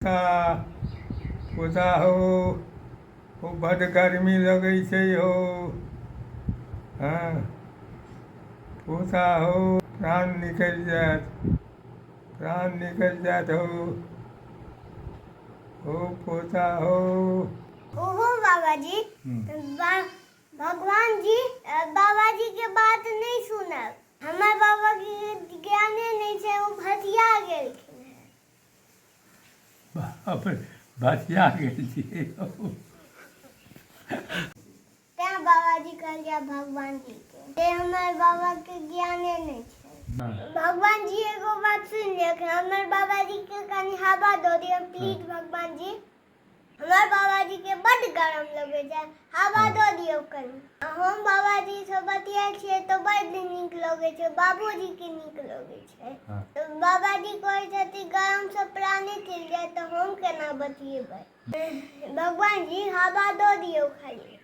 पोता पोता हौ हौ, बड्ड गर्मी लगै छै हौ। हँ पोता हौ, प्राण निकलि जायत, प्राण निकलि जायत हौ, हौ पोता हौ। ओहो बाबाजी, भगवान जी बाबाजी के बात नहीं सुनब। हमर बाबा के ज्ञाने नहीं छै, ओ भसिया गेलखिन हैं। बाप रे, भसिया गेल छियै यौ। तैं बाबाजी कहलियै भगवान जी के जे हमर बाबा के ज्ञाने नहि छै। भगवान जी, एगो बात सुनि लिअ, हमर बाबाजी के कनि हवा दऽ दिअ प्लीज। भगवान जी, हमर बाबाजी के बड्ड गरम लगै छै, हवा दऽ दियौ कनि। आ हम बाबाजी से बतियाइ छियै तऽ बड्ड नीक लगै छै, बाबूजी के नीक लगै छै। तऽ बाबाजी कहै छथिन गरम से प्राणे चलि जायत, तऽ हम केना बतियेबै? भगवान जी, हवा दऽ दियौ खाली।